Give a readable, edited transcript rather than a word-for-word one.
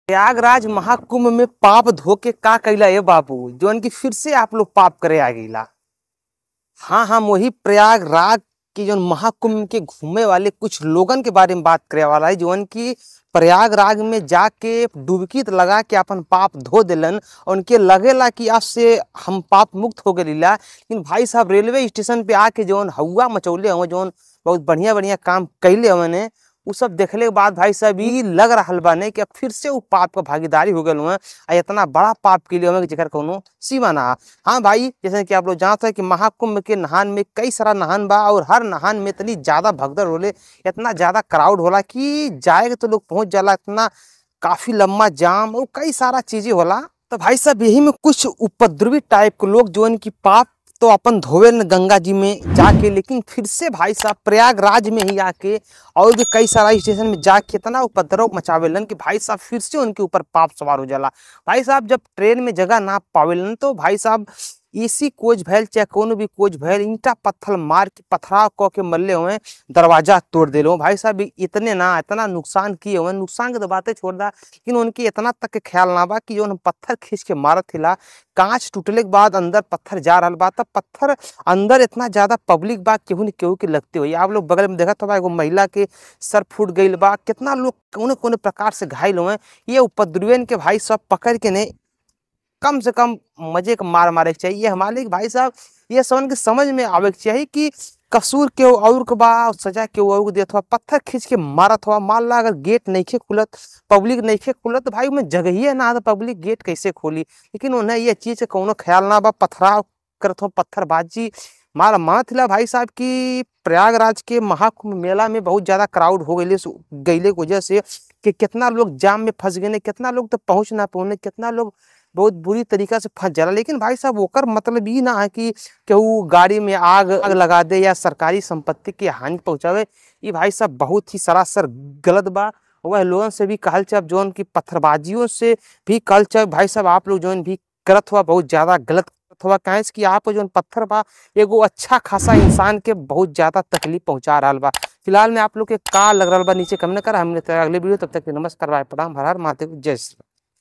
प्रयागराज महाकुंभ में पाप धो के का कैला ये बाबू, जोन की फिर से आप लोग पाप करे आ गईला। हाँ हम वही प्रयागराज के जो महाकुंभ के घूमे वाले कुछ लोगन के बारे में बात करे वाला है, जोन की प्रयागराज में जाके डुबकी लगा के अपन पाप धो दिलन और उनके लगेला कि आज से हम पाप मुक्त हो गए। लेकिन भाई साहब रेलवे स्टेशन पे आके जोन हवा मचौले हुए, जोन बहुत बढ़िया बढ़िया काम कैले हुए, उ सब देखले के बाद भाई साहब ये लग रहा बाने कि अब फिर से वो पाप का भागीदारी हो गए हुए, इतना बड़ा पाप के लिए हुए जेकर कोनो सीमा ना। हाँ भाई, जैसे कि आप लोग जानते हैं कि महाकुंभ के नहान में कई सारा नहान बा और हर नहान में इतनी ज़्यादा भगदड़ होले, इतना ज़्यादा क्राउड होला कि जाएगा तो लोग पहुँच जाला, इतना काफ़ी लम्बा जाम और कई सारा चीज़ें होला। तो भाई साहब यही में कुछ उपद्रवी टाइप के लोग जो इनकी पाप तो अपन धोवे न गंगा जी में जाके, लेकिन फिर से भाई साहब प्रयागराज में ही आके और भी कई सारा स्टेशन में जाके इतना उपद्रव मचावेलन कि भाई साहब फिर से उनके ऊपर पाप सवार हो जाला। भाई साहब जब ट्रेन में जगह ना पावेलन तो भाई साहब एसी कोच भैल चाहे कोनो भी कोच भैल ईंटा पत्थर मार के पथराव क के मल्ले हुए, दरवाजा तोड़ दिले हुए। भाई साहब इतने ना इतना नुकसान किए हुए, नुकसान के तो बातें छोड़ दा, लेकिन उनके इतना तक के ख्याल ना बा कि जो पत्थर खींच के मारत हिला, कांच टूटले के बाद अंदर पत्थर जा रहा बा, तब पत्थर अंदर इतना ज़्यादा पब्लिक बा केहू न केहू के लगते हुए। आप लोग बगल में देखत होबा एगो महिला के सर फूट गई बा, कितना लोग कौन कौन प्रकार से घायल हुए। ये उपद्रवियन के भाई सब पकड़ के ने कम से कम मजे के मार मारे के चाहिए। हमारे भाई साहब ये सब के समझ में आवे के चाहिए कि कसूर के और के बा, सजा के और के देत हुआ, पत्थर खींच के मारत हुआ। मान ला अगर गेट नहीं खुलत, पब्लिक नहीं खुलत तो भाई में जगह ना तो पब्लिक गेट कैसे खोली। लेकिन उन्हें ये चीज़ के कोनो ख्याल ना बा, पथराव करत हो, पत्थरबाजी मार मानत हिला। भाई साहब की प्रयागराज के महाकुंभ मेला में बहुत ज़्यादा क्राउड हो गई गईले की वजह से कि कितना लोग जाम में फंस गए, कितना लोग तो पहुँच ना पौने, कितना लोग बहुत बुरी तरीका से फंस जाला। लेकिन भाई साहब ओकर मतलब ये ना है कि केहू गाड़ी में आग लगा दे या सरकारी संपत्ति के हानि पहुँचावे। ये भाई साहब बहुत ही सरासर गलत बा। वह लोगों से भी कहल चाहे जोन की पत्थरबाजियों से भी कहल चाहे भाई साहब आप लोग जोन भी गलत हुआ, बहुत ज़्यादा गलत हुआ। काहे कि आप जोन पत्थर बा एगो अच्छा खासा इंसान के बहुत ज़्यादा तकलीफ पहुँचा रहा बा। फिलहाल में आप लोग के का लग रहा बा नीचे कमेंट कर, हमने अगले वीडियो तब तक नमस्कार, बाय, प्रणाम, हर हर महादेव, जय श्री।